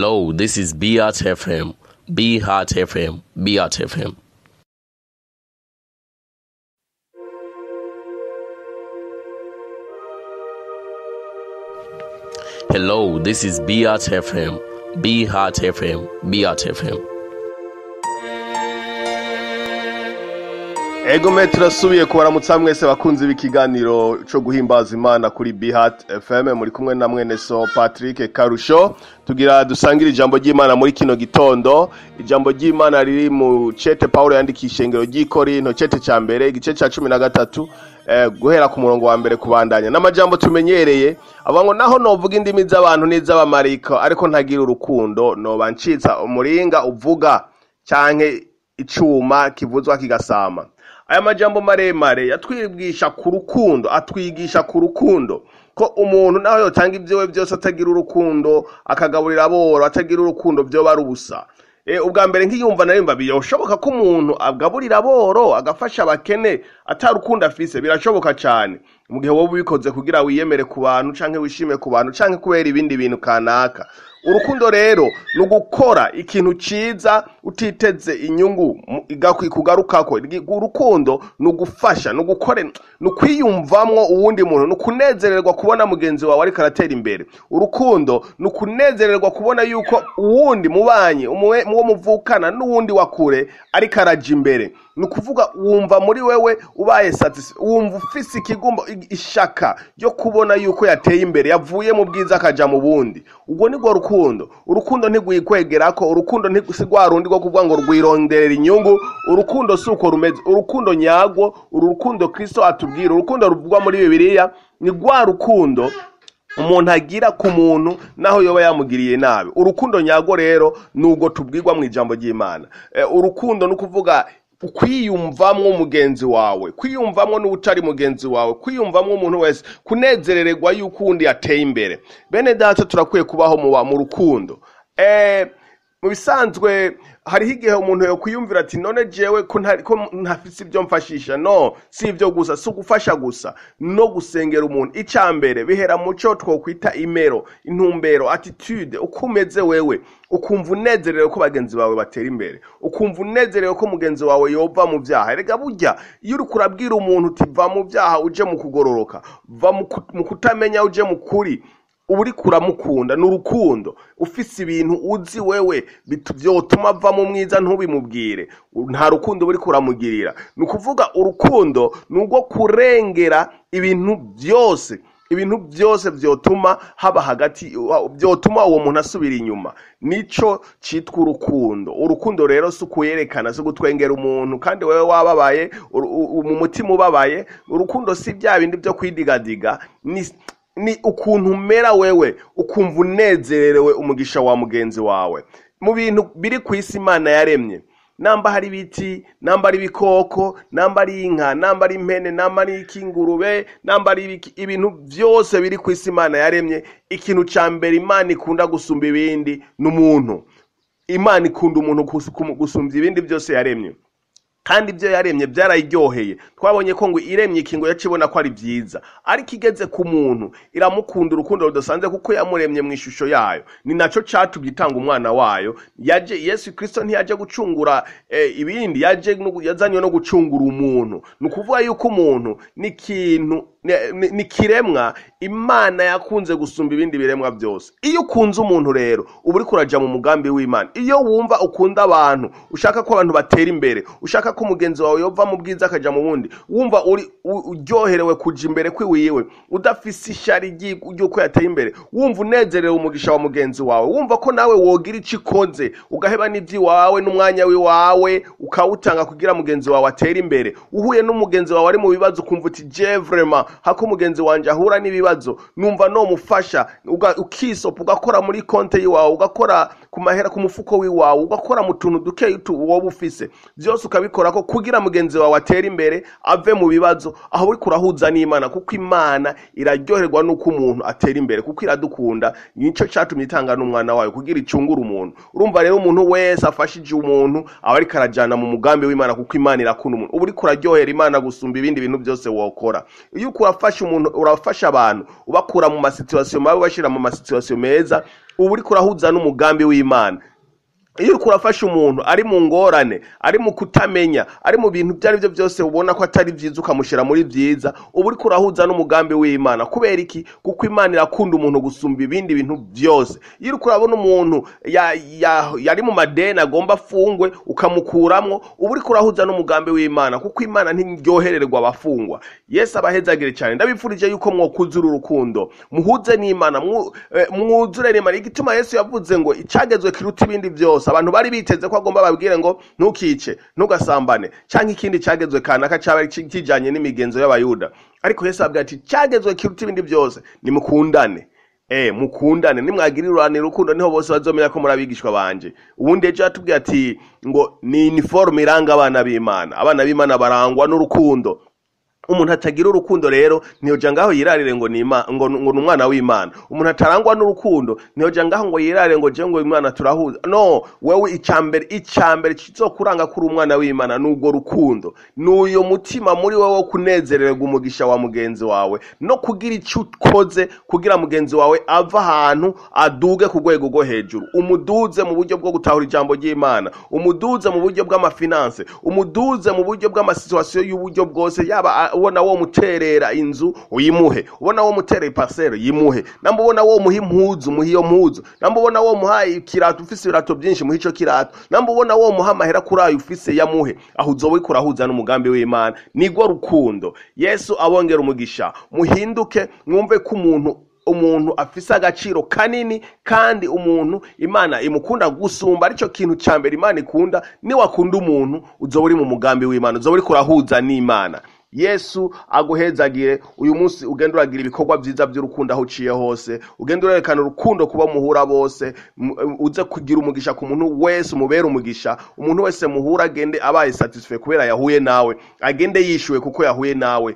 Hello, this is Beat FM. Be Heart FM. Beat FM. Hello, this is Beat FM. Be Heart FM. Beat FM. Ego me turasubiye kubaramutsa mwese bakunzi b'ikiganiro cyo guhimbaza Imana kuri Bihat FM, muri kumwe na mwene so Patrick Karusho. Tugira dusangire ijambo ry'Imana muri kino gitondo. Ijambo ry'Imana riri mu cete Paulo yandikisha ishengero ry'i Korinto, cete ca mbere igice ca 13, guhera ku murongo wa mbere kubandanya. N'amajambo tumenyereye avuga ngo naho novuga indimi z'abantu n'iz'abamarayika ariko ntagira urukundo, noba ncitsa umuringa uvuga canke icuma kivuzwa kigasama. Aya majambo maremare yatwigisha ku rukundo, atwigisha ku rukundo ko umuntu naho yotanga ibyiwe byose atagira urukundo, akagaburira aboro atagira urukundo, byo bari ubusa. Ubwa mbere nkiyumva narimva birashoboka ko umuntu agaburira aboro agafasha abakene atarukundo afise, birashoboka cyane mu gihe wowe ubikoze kugira wiyemere ku bantu canke wishime ku bantu canke kubera ibindi bintu kanaka. Urukundo rero ni ugukora ikintu ciza utiteze inyungu ikugarukako. Urukundo ni ugufasha, ni ugukora, ni ukwiyumvamwo uwundi muntu, ni ukunezererwa kubona mugenzi wawe ariko aratera imbere. Urukundo ni ukunezererwa kubona yuko uwundi mubanyi, uwo muvukana n'uwundi wa kure ariko araja imbere. Ni ukuvuga wumva muri wewe ubaye satisfait, wumva ufise ikigumba, ishaka ryo kubona yuko yateye imbere, yavuye mu bwiza akaja mu bundi. Ubwo ni rwo rukundo. Urukundo ntigwikwegerako, urukundo si rwa rundi rwo kuvuga ngo rwironderera inyungu. Urukundo si uko rumeze. Urukundo nyarwo, uru rukundo Kristo atubwira, urukundo ruvugwa muri Bibiliya ni rwa rukundo umuntu agira ku muntu naho yoba yamugiriye nabi. Urukundo nyarwo rero nubwo tubwirwa mu ijambo ry'Imana. Urukundo ni ukuvuga kwiyumvamwo mugenzi wawe, kwiyumvamwo n'utari mugenzi wawe, kwiyumvamwo umuntu wese, kunezerererwa yuko undi yateye imbere. Bene data, turakwiye kubaho mu rukundo. Mu bisanzwe hariho igihe umuntu yokwiyumvira ati none jewe ko ntafise ibyo mfashisha. No, si ibyo gusa, si ugufasha gusa, no gusengera umuntu. Icya mbere bihera mu cyo twokwita imero, intumbero, attitude, uko umeze wewe, ukumva unezerewe ko bagenzi bawe batera imbere, ukumva unezerewe ko mugenzi wawe yova mu byaha. Erega burya iyo uriko urabwira umuntu uti va mu byaha uje mu kugororoka, va mu kutamenya uje mu kuri, uba uriko uramukunda. Ni urukundo. Ufise ibintu uzi wewe vyotuma ava mu mwiza ntubimubwire, nta rukundo uba uriko uramugirira. Ni ukuvuga urukundo ni urwo kurengera ibintu byose, ibintu byose vyotuma haba hagati, vyotuma uwo muntu asubira inyuma. Nico citwa urukundo. Urukundo rero si ukuyerekana, si ugutwengera umuntu kandi wewe wababaye, mu mutima ubabaye. Urukundo si bya bindi vyo kwidigadiga, ni ukuntu umera wewe, ukumva unezerewe umugisha wa mugenzi wawe. Mu bintu biri kw'isi Imana yaremye, namba hari ibiti, namba ari ibikoko, namba ari inka, namba ari impene, namba ari ikingurube, namba ari ibiki, ibintu byose biri kw'isi Imana yaremye, ikintu ca mbere Imana ikunda gusumba ibindi ni umuntu. Imana ikunda umuntu gusumba ibindi byose yaremye. Kandi ibyo yaremye byarayiryoheye. Twabonye ko ngo iremye ikingo yacibona ko ari byiza, ariko igeze ku muntu iramukunda urukundo rudasanzwe kuko yamuremye mu ishusho yayo. Ni naco catumye itanga umwana wayo. Yaje Yesu Kristo ntiyaje gucungura ibindi, yazanywe no gucungura umuntu. Ni ukuvuga yuko umuntu ni ikintu, ni kiremwa Imana yakunze gusumba ibindi biremwa byose. Iyo ukunze umuntu rero uba uriko uraja mu mugambi w'Imana. Iyo wumva ukunda abantu, ushaka ko abantu batera imbere, ushaka ko mugenzi wawe yova mu bwiza akaja mu bundi, wumva uri uryoherewe kuja imbere kwiwiwe, udafise ishari ry'uko yateye imbere, wumva unezerewe umugisha wa mugenzi wawe, wumva ko nawe wogira ico ikoze, ugaheba n'ivy'iwawe n'umwanya w'iwawe ukawutanga kugira mugenzi wawe atere imbere. Uhuye n'umugenzi wawe ari mu bibazo ukumva uti je vraiment hako mugenzi wanje ahura n'ibibazo numva no mufasha, ukisopa ugakora muri konte yiwawe, ugakora ku mahera ku mufuko wiwawe, ugakora mu tuntu duke wowe ufise byose ukabikora ko kugira mugenzi wawe atere imbere ave mu bibazo. Aho uriko urahuza n'Imana, kuko Imana iraryoherwa nuko umuntu atera imbere, kuko iradukunda. Nico catumye itanga n'umwana wayo kugira icungure umuntu. Urumva rero umuntu wese afashije umuntu aba ariko arajana mu mugambi w'Imana, kuko Imana irakunda umuntu. Uba uriko uraryohera Imana gusumba ibindi bintu byose wokora. Iyo uriko urafasha umuntu, urafasha abantu ubakura mu masituwasiyo mabi ubashira mu masituwasiyo meza, uba uriko urahuza n'umugambi w'Imana. Iyo uriko urafasha umuntu ari mu ngorane, ari mu kutamenya, ari mu bintu ibyo ari byo byose ubona ko atari byiza ukamushyira muri byiza, uba uriko urahuza n'umugambi w'Imana. Kubera iki? Kuko Imana irakunda umuntu gusumba ibindi bintu byose. Iyo uriko urabona umuntu yari mu madeni agomba afungwe ukamukuramwo, uba uriko urahuza n'umugambi w'Imana, kuko Imana ntiryohererwa abafungwa. Yesu abahezagire cyane. Ndabifurije yuko mwokuzura urukundo, muhuze n'Imana, mwuzure n'Imana. Igituma Yesu yavuze ngo icagezwe kiruta ibindi byose, abantu bari biteze ko agomba babwire ngo ntukice, ntugasambane, canke ikindi cagezwe kanaka caba kijanye n'imigenzo y'Abayuda. Ariko Yesu ababwira ati cagezwe kiruta ibindi byose nimukundane. Mukundane, nimwagirirane urukundo niho bose bazomenya ko muri abigishwa banje. Ubundi ejo yatubwiye ati ngo ni uniforme iranga abana b'Imana. Abana b'Imana barangwa n'urukundo. Umuntu atagira urukundo rero ntiyoja ngaho yirarire ngo ngo ni umwana w'Imana. Umuntu atarangwa n'urukundo ntiyoja ngaho ngo yirarire ngo je ngo Imana turahuza. No, wewe icambere kizokuranga kuri umwana w'Imana n'ubwo rukundo. N'uyo mutima muri wewe wo kunezererwa umugisha wa mugenzi wawe no kugira ico ukoze kugira mugenzi wawe ava ahantu aduge ku rwego rwo hejuru. Umuduze mu buryo bwo gutahura ijambo ry'Imana, umuduze mu buryo bw'amafinanse, umuduze mu buryo bw'amasituwasiyo y'uburyo bwose, yaba ubona wo muterera inzu uyimuhe, ubona wo muterera iparcelle yimuhe, namba ubona wo muha impuzu muha iyo mpuzu, namba ubona wo muha ikirato ufise ibirato byinshi muha ico kirato, namba ubona wo muha amahera kuri ayo ufise yamuhe. Aho uzoba uriko urahuza n'umugambi w'Imana. Nigwo rukundo. Yesu abongera umugisha. Muhinduke, mwumve ko umuntu afise agaciro kanini, kandi umuntu Imana imukunda gusumba. Arico kintu ca mbere Imana ikunda. Niwakunda umuntu uzoba uri mu mugambi w'Imana, uzoba uriko urahuza n'Imana. Yesu aguhezagire uyu munsi, ugende uragira ibikorwa vyiza by'urukundo aho uciye hose, ugende urerekana urukundo kuba muhura bose, uze kugira umugisha ku muntu wese, umubere umugisha. Umuntu wese muhura agende abaye satisfait kubera yahuye nawe, agende yishuwe kuko yahuye nawe.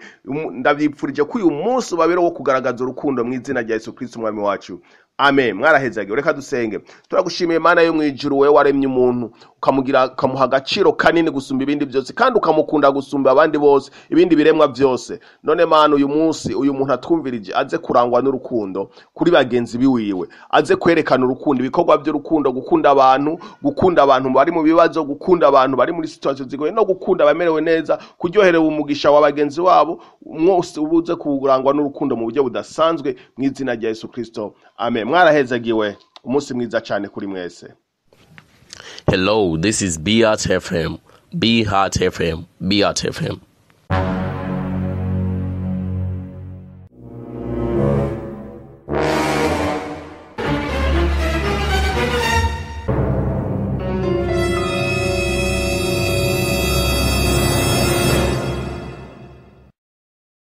Ndavyipfurije ko uyu munsi ubabere wo kugaragaza urukundo mu izina rya Yesu Kristo umwami wacu. Amen. Mwarahezagiwe. Reka dusenge. Turagushimiye Mana yo mwijuru, wewe waremye umuntu ukamugira, ukamuha agaciro kanini gusumba ibindi byose, kandi ukamukunda gusumba abandi bose, ibindi biremwa byose. None Mana, uyu munsi uyu muntu atwumvirije aze kurangwa n'urukundo kuri bagenzi biwiwe, aze kwerekana urukundo, ibikorwa by'urukundo, gukunda abantu, gukunda abantu bari mu bibazo, gukunda abantu bari muri situation zigoye, no gukunda abamerewe neza, kuryoherewe umugisha wa bagenzi wabo. Mwose ubuze kurangwa n'urukundo mu buryo budasanzwe mu izina rya Yesu Kristo. Amen. Mwarahezagiwe. Umunsi mwiza cyane kuri mwese. Hello, this is Beat FM. Beat FM. Beat FM.